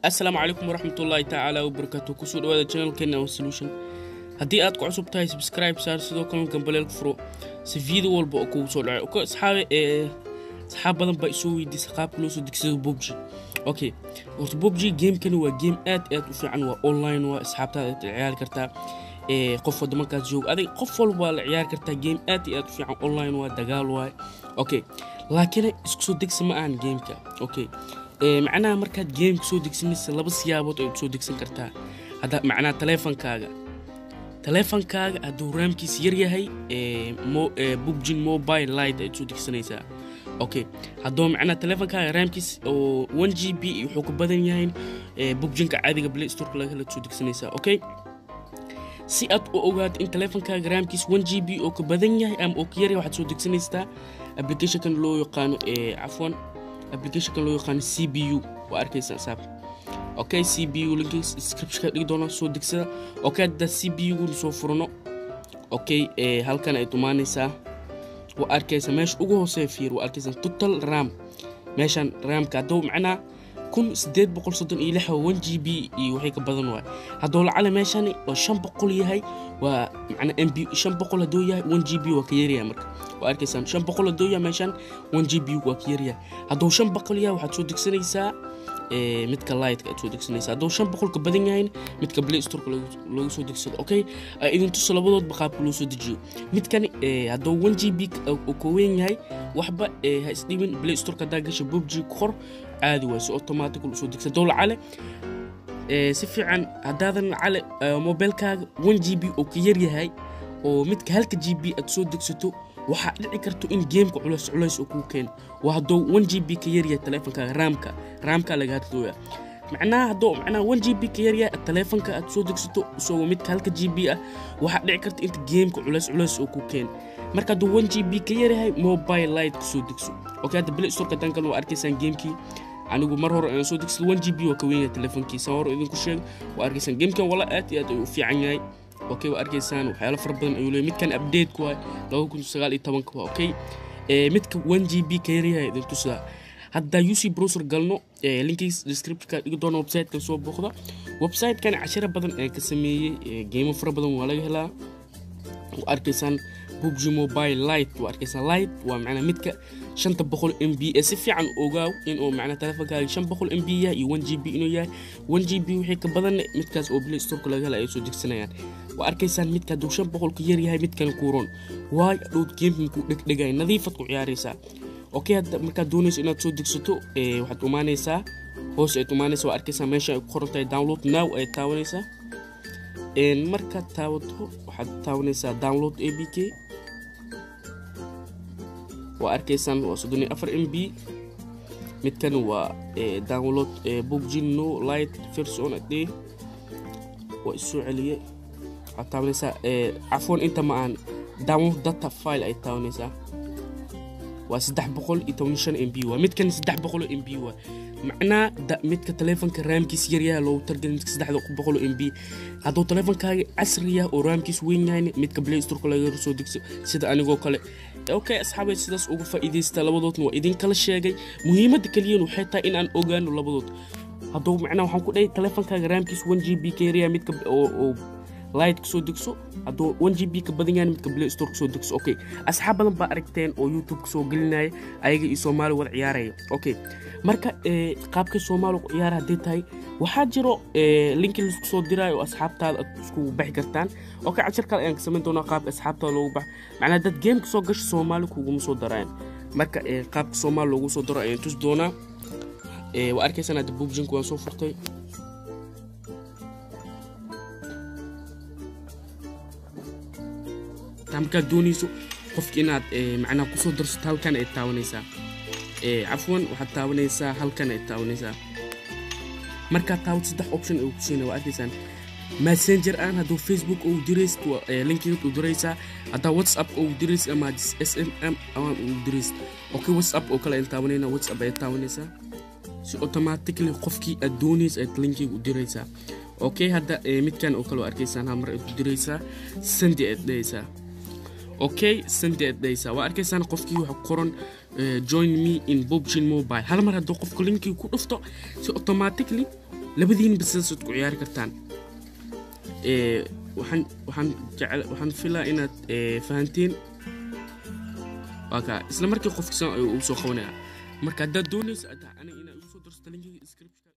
Asalaamu calaykum waraxmatullaahi tacaala wabarakaatu. Kusoo dhawaada channelkeena Our Solution. Haddii aad ku cusub tahay, subscribe saar, sidoo kalena gambaleel ku furo si video walba oo kugu soo dhaco. Okay, asxaabe, asxaab badan baa isoo weydiisay qaabka loo soo degsado PUBG. Okay, horta PUBG gamekani waa game aad aad u fiican, waa online, waa asxaabtaada aad ciyaari kartaa, qof wadamankaas jooga, adig qof walba waa la ciyaari kartaa. Game aad iyo aad u fiican, online waa, dagaal waay. Okay, laakiin isku soo degsi ma ahan gameka. Okay, macnaha markaad gameka soo degsanaysa, laba siyaabood ayaad soo degsan kartaa. Hadda macnaha taleefankaaga hadduu raamkiisa yar yahay, PUBG Mobile Lite ayaad soo degsanaysaa. Okay, hadduu macnaha taleefankaaga raamkiis oo 1 GB wuxuu ka badan yahay, PUBG-ka caadiga Play Store laga hela soo degsanaysaa. Okay, si aad u ogaato in taleefankaaga raamkiis 1 GB oo ka badan yahay ama oo ka yar yahay, waxaad soo degsanaysaa applicationkan loo yaqaano, cafwan, applicationkan loo yaqaano CPU. Waa arkaysaa, saab. Okay, CPU linkiis description dhigi doona, soo degsada. Okay, hadda CPU gu soo furno. Okay, halkan ay tumaanaysaa, waa arkaysaa meesha ugu hooseeya, fiir, waa arkaysaa total RAM. Meeshan ramka hadduu macnaha 1836, 1 GB iyo waxay ka badan waay. Hadduu lacala meeshani oo 500 yahay, waa macnaa MB 500 hadduu yahay, 1 GB waa ka yaryahay. Marka waa arkaysaan, 500 hadduu yahay meeshan, 1 GB waa ka yaryahay. Hadduu 500 yahay, waxaad soo degsanaysaa midka Lite-ka aad soo degsanaysaa. Hadduu 500 ka badan yahay, midka Play Store looga soo degsado. Okay, idin tuso labadoodba qaabka loo soo dejiyo. Midkani hadduu 1 GB uu ka weyn yahay, waxba ha isdhibin. Play Store haddaa gasha, PUBG ku qor, caadi waay, si automatic usoo degsa. Hadduu lacale si fiican, haddaadan lacale mobilkaaga 1 GB oo ka yar yahay oo midka halka GB aad soo degsato, waxaa dhici karto in gameka culays culays oo kuu keeno. Waa hadduu 1 GB ka yaryahay taleefankaaga raamka, raamka laga hadlooya. Macnaha hadduu macnaha 1 GB ka yaryahay taleefanka aad soo degsato, isagoo midka halka GB ah, waxaa dhici karta inta gameka culays culays oo kuu keeno. Marka hadduu 1 GB ka yaryahay, Mobile Lite kasoo degso. Okay, hadda Play Store haddaan galno, waa arkaysaan gamekii anigu mar hore aan soo degsado, 1 GB waa ka weyn yahay taleefankiisa hore idinku sheego. Waa arkaysaan gamekan, wala aad iyo aad ayuu u fiican yahay. Okay, waa arkaysaan, waxyaalo fara badan ayuu leeyahay. Midkan update ku waay, 2019-ka waa. Okay, midka 1 GB ka yaryahay idin tusaa. Hadda UC Browser galno, linkiis description-ka dhigi doona, website-kan soo booqda. Website-kan cashiro badan ayaan ka sameeyey, game fara badan waa laga helaa. Waa arkaysaan PUBG Mobile Lite, waa arkaysaan Lite waa macnaa midka 500 MB. Ee si fiican ogaaw inuu macnaa taleefankaaga 500 MB yahay iyo 1 GB inuu yahay. 1 GB wixii ka badan, midkaas oo Play Store laga helay ay soo degsanayaan. Waa arkaysaan, midka hadduu 500 ka yar yahay, midkan kuuron waay, adhow gameka ku dhegdhegay, nadiifad ku ciyaaraysaa. Okay, hadda markaad doonayso inaad soo degsato, waxaad umaanaysaa hoos ay umaanaysaa. Waa arkaysaa meesha ay ku qoran tahay "download now" ay taabanaysaa. Markaad taabato, waxaad taabanaysaa download APK. Waa arkaysaan, waa 34 MB. Midkan waa download PUBG no Lite version adee, waa isoo celiye. Waxaad taabanaysaa, cafwan, inta ma ahan, download data file ay taabanaysaa. Waa 315 MB. Waa midkan 300 MB. Waa macnaa midka taleefanka raamkiis yaryahay loogu targelay, midka 300 MB. Hadduu taleefankaaga casri yahay oo raamkiis weyn yahayna, midka Play Store laga soo degso, sida anigoo kale. Okay, asxaabay, sidaas uga faa'iidaysta. Labadoodna waa idin kala sheegay. Muhiimadda keliyana waxay tahay in aan ogaano labadood. Hadduu macnaa waxaan ku dhahay taleefankaaga raamkiis 1 GB ka yaryahay, midka oo Lite kasoo degso. Hadduu 1 GB ka badan yahay, midka Play Store kasoo degso. Okay, asxaab badan baa aragteen oo YouTube kasoo gelinaya ayaga iyo Soomaali wada ciyaaraya. Okay, marka qaabkay Soomaali ku ciyaara haddii tahay, waxaa jiro linki laisku soo diraayo oo asxaabtaada aad iskugu baxi kartaan. Okay, cashir kale ayaan ka samayn doonaa qaabka asxaabtaada loogu bax. Macnaa dad game kasoo gasho, Soomaali kuguma soo darayaan. Marka qaabka Soomaali loogu soo daro ayaan tusi doonaa. Waa arkaysaan, hadda PUBG-ku waan soo furtay. Markaad doonayso qofki inaad macnaha kusoo darsato, halkan ay taabanaysaa, cafwan, waxaad taabanaysaa halkan ay taabanaysaa. Markaad taabato, saddex option ay ku siinaya. Waa arkaysaan, Messenger aan hadduu Facebook ugu diraysid, linkiga u diraysaa. Haddaa WhatsApp ugu diraysid ama SMS ama ugu diraysid. Okay, WhatsApp oo kale ayaan taabanayna. WhatsApp ayaad taabanaysaa, si automatically qofkii aad doonaysa ayaad linkiga u diraysaa. Okay, hadda midkan oo kale waa arkaysaan, hal mar aad u diraysaa, send aad dhahaysaa. Okay, send aad dhahaysaa. Waa arkaysaan, qofkii waxa ku qoran "Join me in PUBG Mobile". Hal mar hadduu qofku linkii ku dhufto, si automatically Labadiinba sidaasaad ku ciyaari kartaan. Waxaan waxaan jecel, waxaan filaa inaad fahanteen. Waa kaa, isla markii qofkiisan ayuu ugu soo qabanaya. Marka haddaad doonayso aniga inaad igu soo darsato linkiga description.